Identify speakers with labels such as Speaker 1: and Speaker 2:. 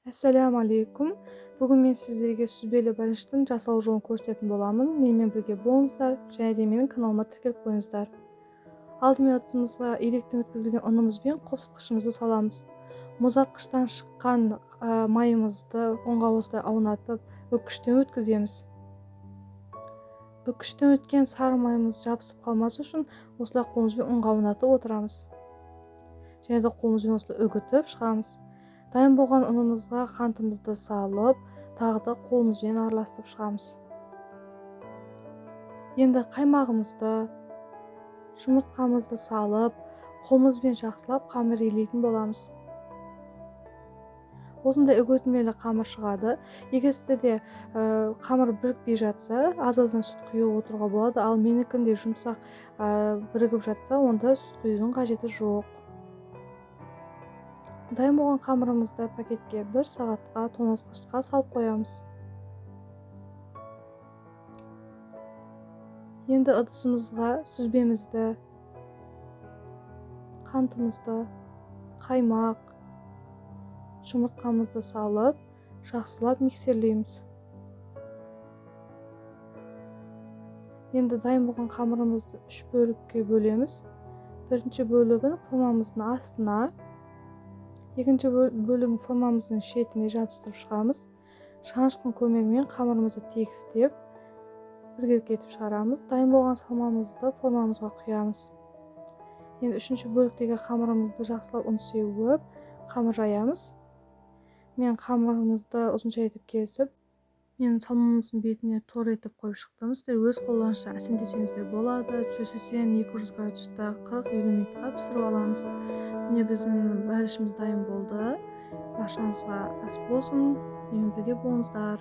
Speaker 1: Ассаляму алейкум. Бүгін мен сіздерге сүзбелі бәліштің жасалу жолын көрсететін боламын. Менімен бірге болыңыздар және де менің каналыма тіркеліп қойыңыздар. Алдымен ыдысымызға електен өткізілген ұнымыз бен қопсытқышымызды саламыз. Мұздатқыштан шыққан майымызды ұнға осылай аунатып, үккіштен өткіземіз. Үккіштен өткен сары майымыз жабысып қалмас үшін осылай қолымызбен ұнға аунатып отырамыз. Және де қолымызбен осылай үгітіп шығамыз. Дайын болған ұнымызға қантымызды салып, тағы да қолымызбен араластырып шығамыз. Енді қаймағымызды, жұмыртқамызды салып, қолымызбен жақсылап қамыр илейтін боламыз. Осындай үгітілмелі қамыр шығады. Егер сіздерде қамыр бірікпей жатса, аз-аздан сүт құйып отыруға болады, ал менікіндей жұмсақ бірігіп жатса, онда сүт құюдың қажеті жоқ. Дайын болған қамырымызды пакетке 1 сағатқа тоңазытқышқа салып қоямыз. Енді ыдысымызға сүзбемізді, қантымызды, қаймақ, жұмыртқамызды салып, жақсылап миксерлейміз. Енді дайын болған қамырымызды 3 бөлікке бөлеміз. Бірінші бөлігін формамыздың астына, екінші бөлігін формамыздың шетіне жабыстырып шығамыз. Шанышқының көмегімен қамырымызды тегістеп, біркелкі етіп шығарамыз. Дайын болған салмамызды формамызға құямыз. Енді үшінші бөліктегі қамырымызды жақсылап ұн сеуіп, қамыр жаямыз. Мен қамырымызды ұзынша етіп кесіп, мен салмамыздың бетіне тор етіп қойып шықтым. Сіздер өз қолдарыңызша әсемдесеңіздер болады. 180-200 градуста 40-50 минутқа пісіріп аламыз. Міне біздің бәлішіміз дайын болды. Баршаңызға ас болсын. Менімен бірге болыңыздар.